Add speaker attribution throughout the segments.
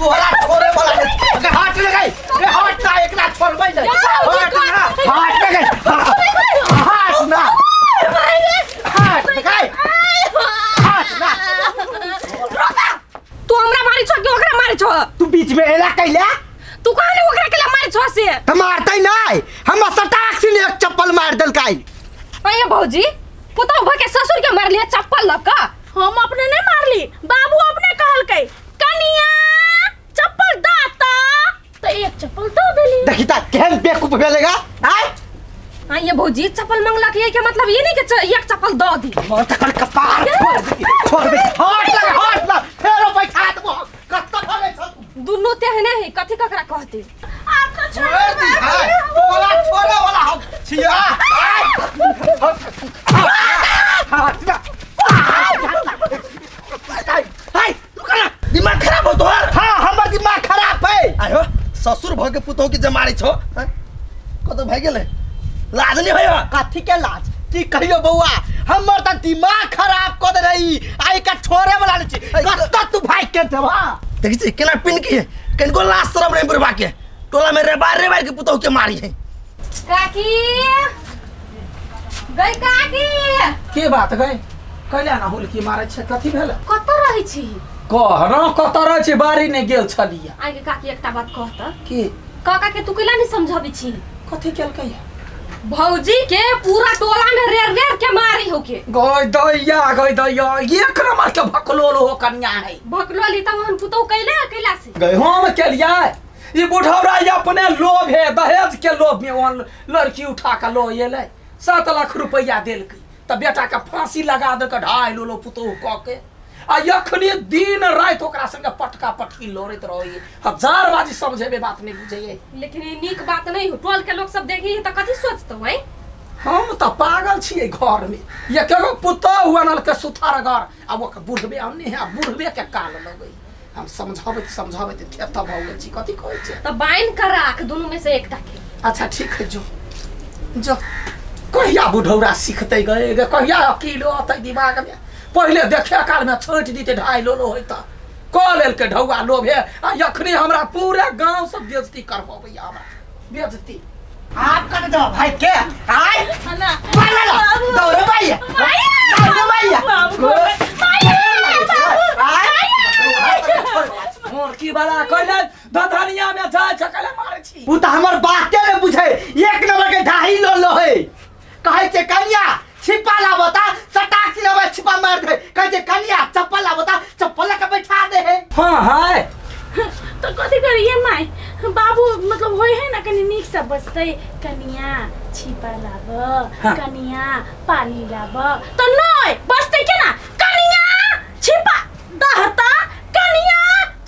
Speaker 1: तोरा छोड़े वाला नहीं। अगे हट रे गई रे हट ना एकरा छोड़बै नहीं हट ना हट रे गई हट ना हट रे गई हट ना।
Speaker 2: तू हमरा मारी छो कि ओकरा मारी छो?
Speaker 1: तू बीच में एला कैला?
Speaker 2: तू कहने ओकरा के मारी छो से?
Speaker 1: त मारतै नहीं हम सटाक से एक चप्पल मार देलकै।
Speaker 2: अये भौजी पुतहु भ के ससुर के मारलिए चप्पल लऽ कऽ?
Speaker 3: हम अपने नहीं मारली, बाबू अपने कहलकै कनिया चप्पल दाता तो एक चप्पल दो देली।
Speaker 1: देखी ता केहन बेवकूफ भेलेगा आय।
Speaker 2: हाँ ये भौजी चप्पल मंगलक ये के मतलब ये नहीं कि एक चप्पल दऽ दी।
Speaker 1: मोर तकर कपार छोड़ दे छोड़ दे हट लगे हट ना फेरो बैठा देबो कत्ता भगे छ
Speaker 2: दुनू तेहने है कथी ककरा कहती।
Speaker 3: आब तो छोड़
Speaker 1: छोड़ दी हाय तोरा छोड़े वाला हम छिया आय हट ना
Speaker 4: हाय रुक ना दिमाग खराब हो तोहर।
Speaker 1: हां हमर दिमाग खराब है।
Speaker 4: आयो ससुर भ के पुतोह के जमारे छो हैं? कतौ भए गेलै लाज नहीं होय?
Speaker 1: कथी के लाज की कहियो बौआ हमर त दिमाग खराब क दे रही आई का छोड़े वाला नहीं छी कत्ता तू भाई के देबा।
Speaker 4: देखै छी केना पिन की है कनिको लाज शरम नहीं बुढ़बा के टोला में रेबार रेबार के पुतोह के मारी है।
Speaker 2: काकी गई काकी
Speaker 5: के बात गई कैला ना हुलकी मारे छै कथी भेल?
Speaker 2: कतऽ रहै छी?
Speaker 5: कहना कतऽ रहै छी बाड़ी नहि गेल छलियै।
Speaker 2: आइ के काकी एकटा बात कहत
Speaker 5: की?
Speaker 2: काका के तू कैला नहीं समझाबै छी?
Speaker 5: कथी केलकै?
Speaker 2: भौजी के पूरा टोला में रेर रेर के मारी होके।
Speaker 5: गई दैया गई दैया एक नंबर के भकलोल हो कन्या है।
Speaker 2: भकलोली त वहन पुतौ कैले कैला से?
Speaker 5: गई हम केलियै ई बुढ़ौरा ई अपने लोभ है दहेज के लोभ में वहन लड़की उठा के लो एलै 7 लाख रुपया देलकै त बेटा के फांसी लगा देलकै ढाई लोलो पुतोह क के आ अखनी दिन राति ओकरा संगे पटका पटकी लड़ैत रहै हजार बाजी समझेबे बात नहीं बुझैए।
Speaker 2: लेकिन ई नीक बात नहीं हो टोल के लोग सब देखी त कथी सोचतौ हैं?
Speaker 5: हम त पागल छियै घर में एक एगो पुतोह अनल के सुथार घर आ ओकर बुढ़बे अनने है आ बुढ़बे के काल लगै हम समझाबैत समझाबैत थेता भऽ गेल छी कथी कहै छै।
Speaker 2: त बान्हि के राख दुनू में से एकटा के।
Speaker 5: अच्छा ठीक है जो जो कहिया बुढ़ौरा सीखते गए गे कहिया अकील अतै दिमाग में पहिले देखे काल में छाँटि दिते ढाई लोलो होय त कऽ लेलकै ढौआ लोभे आ अखनी हमरा पूरे गाँव सब बेजती करबबैया हमरा बेजती।
Speaker 1: आप कट जाओ भाई के आय
Speaker 3: ना
Speaker 1: मार ला दौड़े भैया दौड़े भैया
Speaker 5: मुर्की वाला कहले धधनिया में जाय छै कहले मारै छी।
Speaker 1: उ त हमर बाते ने बुझे एक नंबर के ढाई लो लो है कहै छै कन्या छिपा लाबता सटाक से लबे छिपा मार दे कहै छै कन्या चप्पल लाबता चप्पल लके बैठा दे है।
Speaker 5: हां हाय
Speaker 3: तो कथी करिए माय बाबू मतलब होय है ना कनी नीक से बजतै कनिया छिपा लाब
Speaker 5: हाँ।
Speaker 3: कनिया पानी लाब तो नहीं बजतै केना कनिया छिपा दहता कनिया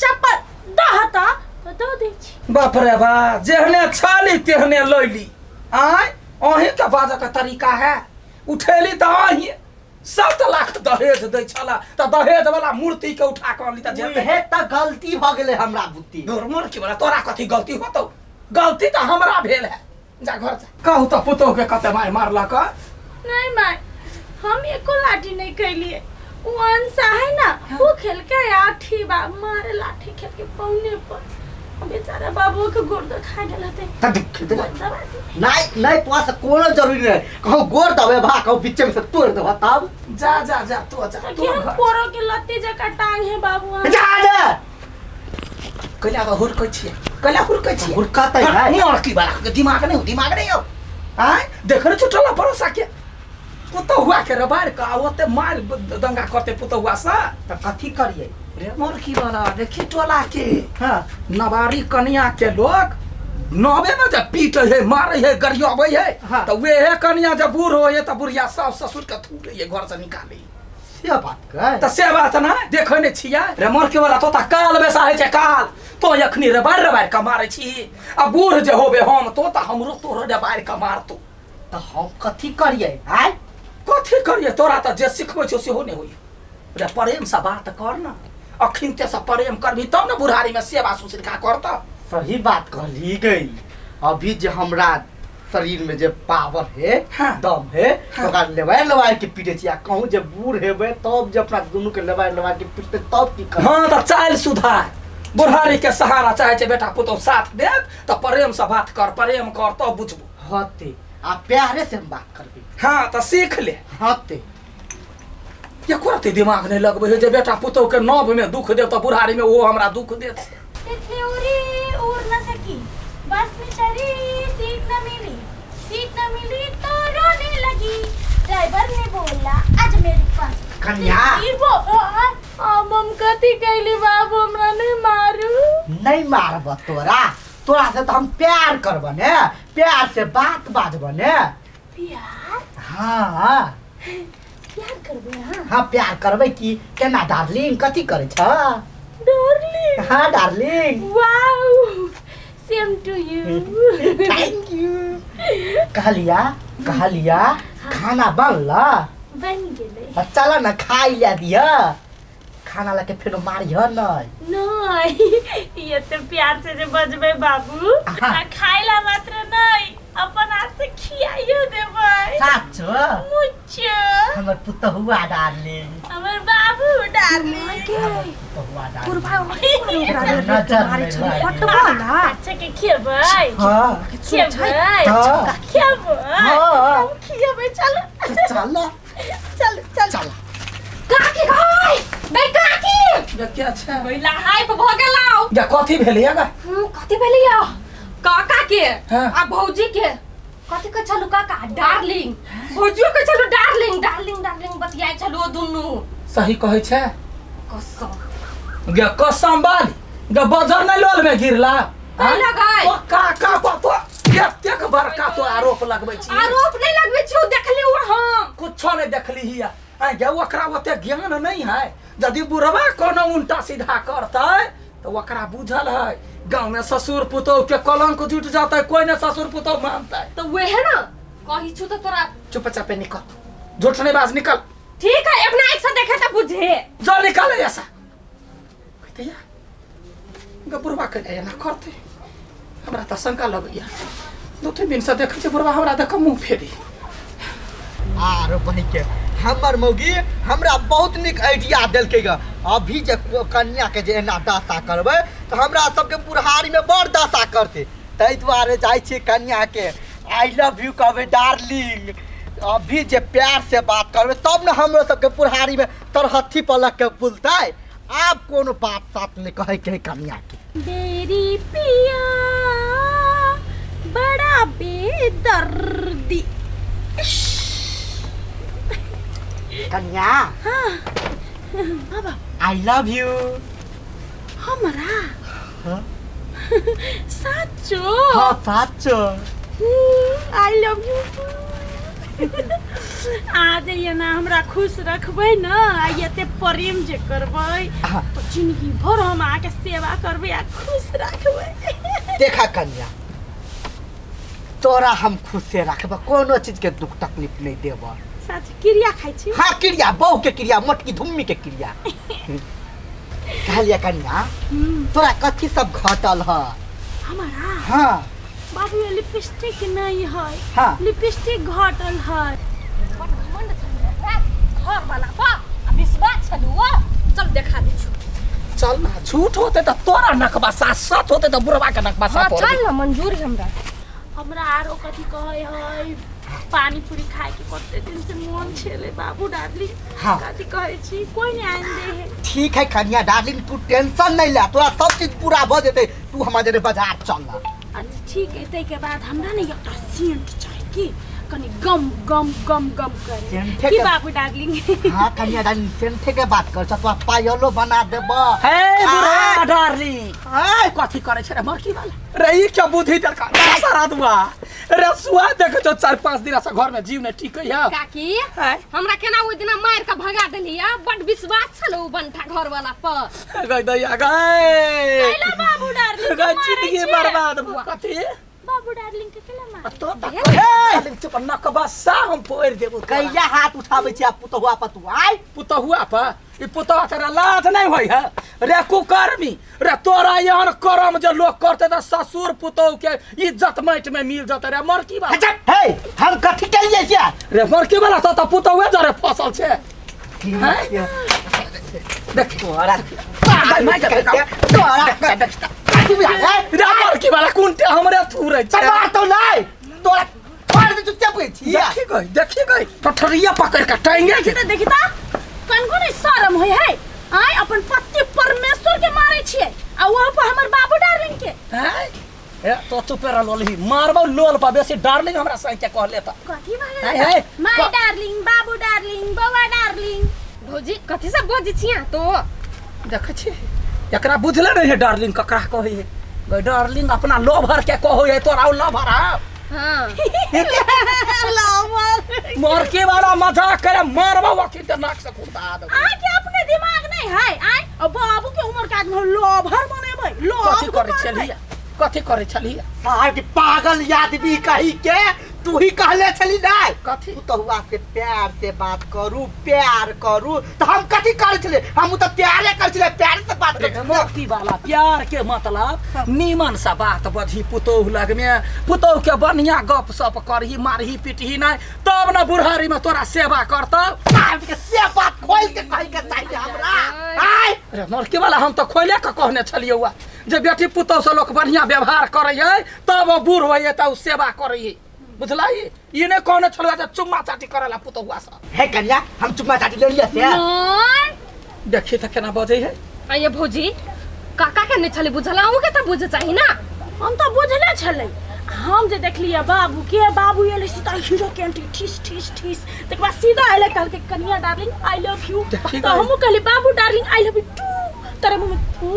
Speaker 3: चप्पल दहता तो दऽ दै छी।
Speaker 5: बाप रे बा जेहने छली तेहने लैली आय अहीं के बाजऽ के तरीका है उठेली तऽ अहीं 7 लाख दहेज दै छला तऽ दहेज वाला मूर्ति के उठा के अनली तऽ जेतै।
Speaker 1: उहे त गलती भ गेलै हमरा बुद्धि।
Speaker 5: मूर्ति वाला तोरा कथी गलती होतौ गलती तऽ हमरा भेल है जा घर जा। कहू तऽ पुतोह के कते मारि मारलक?
Speaker 3: नहीं माय हम एको लाठी नहीं कैलिए वो अंशा है ना वो खेल के आठी बा मारे लाठी खेल के पौने पर बेचारा बाबू के गोड़ दुखा गेल हते।
Speaker 1: त दुख
Speaker 3: गोड़ दबा दे।
Speaker 1: नहीं नहीं तोरा से कोनो जरूरी नहीं कहूँ गोड़ दबे भा कहूँ बीचे में से तोड़ देबा तब।
Speaker 5: जा जा जा तू जा
Speaker 3: तो
Speaker 5: तू
Speaker 3: केहन
Speaker 5: घर।
Speaker 3: पोरो के लत्ती जका टांग है बाबू।
Speaker 1: जा जा
Speaker 5: कैला के हुरकै छियै कैला हुरकै छियै?
Speaker 1: हुरकतै है।
Speaker 5: मोर की बात के दिमाग नहीं हो दिमाग नहीं हो आय देखन छुटला भरोसा के पुतहुआ के रबार के आ ओते मार दंगा करते पुतहुआ से
Speaker 1: त कथी करिए?
Speaker 5: रे मोर की वाला देखी टोला के
Speaker 1: हां
Speaker 5: नवारी कन्या के लोग नवे में जब पीटे है मारे है गरियाबै है
Speaker 1: हाँ।
Speaker 5: त वेहे कन्या जब बूढ़ होय त बुढ़िया सास ससुर के थूक है घर से निकाले
Speaker 1: से बात के
Speaker 5: त से बात ना देखै नै छियै रे मोर के वाला तोता काल बेसा है छै काल तो अखनी रबार रबार के मारै छी आ बूढ़ जे होबे हम तो त हमरो तोरो रबार के मारतो।
Speaker 1: त हम कथी करिए आय?
Speaker 5: कथी करिए तोरा त जे सिखबै छौ सेहो नै होई रे प्रेम से बात कर न अखिन ते से प्रेम करबी तब न बुढ़ारी में सेवा सुश्रूषा करत।
Speaker 1: सही बात कहली गई अभी जे हमरा शरीर में जे पावर है
Speaker 5: हाँ।
Speaker 1: दम है
Speaker 5: हाँ।
Speaker 1: ओकरा लेवाय लेवाय के पीटे छी आ कहूँ जे बूढ़ हेबे तब जे अपना दुनू के लेवाय लेवाय के पीटते तब की करब?
Speaker 5: हाँ त चाल सुधार बुढ़ारी के सहारा चाहे छै बेटा पुतोह साथ देत तऽ प्रेम से बात कर, प्रेम कर तब बुझबो।
Speaker 1: होते आ प्यारे से हम बात करबे।
Speaker 5: हाँ तऽ सीख ले।
Speaker 1: होते
Speaker 5: एको रत्ती दिमाग नहीं लगबै है जे बेटा पुतोह के नव में दुख देब तऽ बुढ़ारी में ओ हमरा दुख देत।
Speaker 3: तितली उड़ी उड़ न सकी, बस में चढ़ी सीट न मिली, सीट न मिली तो रोने लगी, ड्राइवर ने बोला आज मेरे पास
Speaker 1: कन्या।
Speaker 3: तितली वो हम हम कथी कैली बाबू, हमरा नहीं मारू।
Speaker 1: नहीं मारब तोरा, तोरा से तो हम प्यार करब ने, प्यार से बात बाजब ने।
Speaker 3: प्यार?
Speaker 1: हाँ
Speaker 3: प्यार करबे? हाँ
Speaker 1: हाँ प्यार करबे की केना डार्लिंग, कथी करे छ
Speaker 3: डार्लिंग?
Speaker 1: हाँ darling.
Speaker 3: Wow same to you.
Speaker 1: Thank you. कहलिया कहलिया खाना बनला?
Speaker 3: बन गेलै।
Speaker 1: चल न खाइ लिया दिया, खाना लके फेरो मारिह नहीं।
Speaker 3: नहीं ये तो प्यार से जे बजबे बाबू,
Speaker 1: हाँ।
Speaker 3: आ खाइला मात्र नहीं, अपन हाथ से खियाइयो देबै।
Speaker 1: साचो?
Speaker 3: मुच्चो।
Speaker 1: हमर पुतहुआ डार्लिंग।
Speaker 3: हमर बाबू डार्लिंग।
Speaker 1: पुतहुआ डार्लिंग।
Speaker 2: बुढ़बा
Speaker 1: नजर
Speaker 2: मारै
Speaker 1: नहि
Speaker 2: छलु
Speaker 1: लागे।
Speaker 2: पटबला।
Speaker 3: अच्छा के खेबै?
Speaker 1: हाँ
Speaker 3: खेबै?
Speaker 1: हाँ।
Speaker 3: खेबै?
Speaker 1: हाँ।
Speaker 3: हम खिएबै, चल
Speaker 1: चल
Speaker 3: चल चल
Speaker 1: चल।
Speaker 2: काकी गाय गई काकी
Speaker 5: गे क्या छै
Speaker 2: महिला हाइप भ गेलौ।
Speaker 5: गे कथी भेलै गे?
Speaker 2: कथी भेलै या काका के
Speaker 5: हाँ।
Speaker 2: आ भौजी के कथी के छलु काका डार्लिंग, भौजियो के छलु डार्लिंग डार्लिंग डार्लिंग बतियाइ छलु ओ दुनू।
Speaker 5: सही कहै छै?
Speaker 2: कसम
Speaker 5: गे कसम बाली गे बजर नहीं लोल में गिरला।
Speaker 2: कैला गई?
Speaker 5: तो काका पर तो एतेक बड़का तो आरोप लगबै छी।
Speaker 2: आरोप नहीं लगबै छी, ओ देखली ओ हम
Speaker 5: कुछो नहीं देखली हिया। आ गे ओकरा ओते ज्ञान नहीं है, यदि बुढ़वा कोनो उल्टा सीधा करतै तो ओकरा बुझल है गांव में ससुर पुतोह के कलंक जुट जाता है, कोई ने ससुर पुतोह मानता है।
Speaker 2: तो वह है ना कही छु तो तोरा
Speaker 5: चुपचाप निकल, झूठ नहीं बाज, निकल।
Speaker 2: ठीक है अपना एक से देखे तो बुझे
Speaker 5: जो निकाले ऐसा कहते या गे बुढ़वा के एना करते, हमरा तो शंका लगैया। दू तीन दिन से देखै छी बुढ़वा हमरा देख मुँह फेरी।
Speaker 1: आरो बहिन के हमर मौगी हमरा बहुत नीक आइडिया देलकै ग। अभी जे कन्या के जे एना दशा करबै तऽ हमरा सबके बुढ़ारी में बड़ दशा करतै, ताहि दुआरे जाइ छियै कन्या के I love you कहबै डार्लिंग। अभी जे प्यार से बात करबै तब ने हमरो सबके बुढ़ारी में तरहत्थी पलक के बुलतै। आब कोनो बात सात नहीं कहै के है कन्या के।
Speaker 3: मेरी पिया बड़ा बेदर्दी।
Speaker 1: कन्या
Speaker 3: हाँ बाबा
Speaker 1: I love you.
Speaker 3: हमरा?
Speaker 1: हाँ?
Speaker 3: साचो?
Speaker 1: हाँ साचो।
Speaker 3: I love you. आ जाइए ना हमरा खुश रखबै न, आ एते प्रेम जे करबै
Speaker 1: हाँ।
Speaker 3: तो जिंदगी भर हम अहाँके सेवा करबै आ खुश रखबै।
Speaker 1: देखा कन्या तोरा हम खुशे रखब, कोनो चीज के दुख तकलीफ नहीं देब।
Speaker 3: साच क्रिया खाइ छी?
Speaker 1: हाँ क्रिया, बहू के क्रिया, मोटकी धुम्मी के क्रिया। कहलिया कन्या तोरा कथी सब घटल है?
Speaker 3: हमारा?
Speaker 1: हाँ
Speaker 3: बाबू लिपस्टिक नहीं है।
Speaker 1: हाँ।
Speaker 3: लिपस्टिक घटल है।
Speaker 2: बड़ घमंड छलु घर वाला पा आ विश्वास छलु ओ। चल देखा दै छु।
Speaker 5: चल ना, झूठ होते तो तोरा नकबा साथ सच होते तो बुढ़वा के नकबा
Speaker 2: हाँ
Speaker 5: साथ।
Speaker 2: चल ना मंजूर है हमरा।
Speaker 3: हमरा आरो कथी कहै है, पानी पूरी खाए के कते दिन से मन छेले बाबू डार्लिंग।
Speaker 1: हाँ।
Speaker 3: कथी कहै छी कोई नहीं आन दे है।
Speaker 1: ठीक है कन्या डार्लिंग तू टेंशन नहीं ले, तोरा सब चीज पूरा भ जेतै, तू हमरा जरे बाजार चल ना।
Speaker 3: अच्छा ठीक है, ताहिके बाद हमरा ने एकटा सेंट चाही कि कनी गम गम गम गम करे
Speaker 1: सेंटे
Speaker 3: की
Speaker 1: के-
Speaker 3: बाबू डार्लिंग।
Speaker 1: हाँ कन्या डार्लिंग सेंटे के बात कर, तोरा पायलो बना देब।
Speaker 5: हे बुढ़वा डार्लिंग
Speaker 1: आय
Speaker 5: कथी करे छै रे मरकी वाला रे, ई क्या बुद्धि देलका सारा दुआ रे सुआ देख तो 4-5 दिन से घर में जीव ने टिकै है।
Speaker 2: काकी
Speaker 5: है?
Speaker 2: हमरा केना ओइ दिना मार के भगा देली आ, बड़ विश्वास छल उ बंठा घर वाला पर।
Speaker 5: गई दैया गई
Speaker 3: कैला बाबू डार्लिंग के
Speaker 5: गई
Speaker 3: मारै
Speaker 5: जिंदगी
Speaker 3: छियै?
Speaker 5: बर्बाद भ कथी
Speaker 3: बाबू डार्लिंग के केला मारै?
Speaker 5: तो त चुप नकबा सा हम फोड़ देबो तोरा।
Speaker 1: कैया हाथ उठाबै छी आ पुतहुआ पर तू आय?
Speaker 5: पुतहुआ पर ई पुतहुआ तोरा लाज नहीं होय है रे कुकर्मी रे, तोरा एहन करम जे लोग करते त ससुर पुतहु के इज्जत माटि में मिल जतै रे मरकी वाला।
Speaker 1: अच्छा हे हम कथी केलियै से
Speaker 5: रे मरकी वाला त पुतहुए जरे फसल छै। देख
Speaker 1: तोरा तोरा कथी बुझा
Speaker 5: रे लड़की वाला कोन ते हमरे थूरै छै।
Speaker 1: मार तो नहीं तोरा मार दे चुपचाप होइ छी।
Speaker 5: देखी गई, देखी गई, पठरिया पकड़ के टांगे के।
Speaker 3: तऽ देखी तऽ कनको नहि शरम होइ है। आय अपन पति परमेश्वर के मारै छियै आ वहाँ पर हमर बाबू डार्लिंग के।
Speaker 5: हैं ए तो चुपे रह लोलही मारबो लोल पर बेसी डार्लिंग हमरा संग के कहले त।
Speaker 3: कथी भऽ
Speaker 5: है,
Speaker 3: गेलै?
Speaker 5: है,
Speaker 3: माय डार्लिंग, बाबू डार्लिंग, बौआ डार्लिंग।
Speaker 2: भौजी कथी सब बजै छियै तो?
Speaker 5: देखै छी एकरा बुझले नहीं है डार्लिंग ककरा कहै है। गई डार्लिंग अपना लोभर के कहै है, तोरा लोभर है।
Speaker 2: हाँ।
Speaker 3: लोभर।
Speaker 5: मरके वाला मजाक करे मारबो अखिन ते नाक से खुरदा देबो।
Speaker 3: अहाँ के अपने दिमाग नहीं है आय? और बाबू के उम्र के आदमी लोभर बनेबै, लोभ
Speaker 5: कथी करै
Speaker 3: करबै।
Speaker 5: छलियै? कथी करै छलियै?
Speaker 1: साहब पागल आदमी कही के तू ही कहले छली नहीं।
Speaker 5: कथी?
Speaker 1: पुतहुआ से प्यार से बात करू, प्यार करू तो हम कथी करै छलियै? हम तो प्यारे करै छलियै, प्यार से बात करै छलियै।
Speaker 5: मोती वाला प्यार के मतलब नीमन सा बात बजही पुतोहु लग में, पुतोहु के बढ़िया गप सप करही, मारही पिटही नहीं तब न बुढ़ारी में तोरा सेवा करतौ।
Speaker 1: साहब के से बात खोल के कही के चाहिए हमरा। आय
Speaker 5: अरे मरके वाला हम तो खोले के कहने छलियै हुआ जे बेटी पुतोहु से लोक बढ़िया व्यवहार करै है तब ओ बूढ़ होइए तब सेवा करै है, बुझलही? ई नहि कहने छलहुँ जे चुम्मा चाटी करैला पुतोहुआ से।
Speaker 1: हे कन्या हम चुम्मा चाटी ले लियै से।
Speaker 2: नहीं।
Speaker 5: देखी तऽ केना बजै है।
Speaker 2: आइए भौजी काका के नहि छलै बुझल, अहूँ के तऽ बुझे चाही ना।
Speaker 3: हम तऽ बुझले छलै। हम जे देखलियै बाबू के, बाबू एलै सीधा हीरो के एंट्री ठिस ठिस ठिस, तकर बाद सीधा एलै कहलकै कन्या डार्लिंग I love you.
Speaker 5: देखी
Speaker 3: तऽ
Speaker 5: गई।
Speaker 3: हमहूँ कहलियै बाबू darling I love you two, तोरे मुँह में थू।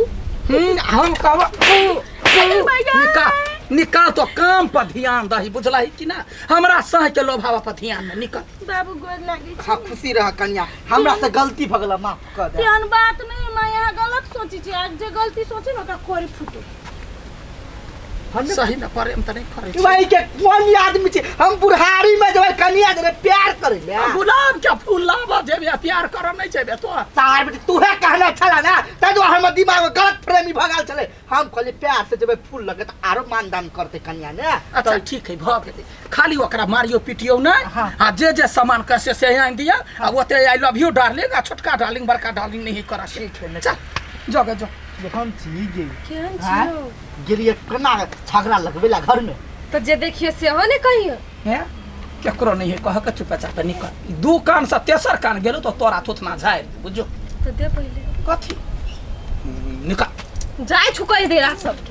Speaker 5: हम कहब
Speaker 3: अरे my God.
Speaker 5: निकाल निकाल तो काम पर ध्यान दही, बुझलही कि ना? हमरा सह के लोभावा पर ध्यान न निकल।
Speaker 3: बाबू गोर लागै छी।
Speaker 1: हाँ खुशी रह कन्या, हमरा से गलती भ गेल माफ कर दे।
Speaker 3: तेहन बात नहीं माँ, यहाँ गलत सोची छी, आज जे गलती सोची न ओकरा कोरी फूटू।
Speaker 5: सही में प्रेम त नहीं करै छी।
Speaker 1: भाई के कोन आदमी छी, हम बुढ़ारी में जेबै कन्या जेबै प्यार करै ले।
Speaker 5: गुलाब के फूल लाबऽ जेबै प्यार करऽ नहीं जेबै तो।
Speaker 1: सार बेटी तूहे कहने छला ना, ताहि दुआरे हमर दिमाग में गलत फ्रेमी भऽ गेल छलै। हम कहलियै प्यार से जेबै फूल लगे तऽ आरो मानदान करतै कन्या ने।
Speaker 5: अच्छा ठीक है भऽ गेलै, खाली ओकरा मारियो पिटियो नहीं।
Speaker 1: हाँ।
Speaker 5: आ जे जे सामान कैसे से आनि दिअ आ ओते I love you darling आ छोटका डार्लिंग बड़का डार्लिंग नहीं करऽ।
Speaker 1: ठीक है,
Speaker 5: चल जगे जो।
Speaker 1: हम छी गे।
Speaker 2: केहन
Speaker 1: हाँ?
Speaker 2: छियौ?
Speaker 1: गेलियै केना झगड़ा लगबै ला घर में।
Speaker 2: तऽ जे देखियो सेहो ने कहियो।
Speaker 5: हैं केकरो नहीं है कह के चुपचाप निकल। दू कान से तेसर कान गेलो तो तोरा थोथना झाड़ि दे, बुझो।
Speaker 2: तऽ दे पहिले।
Speaker 5: कथी? निकल।
Speaker 2: जाइ छु कहि दे रात सबके।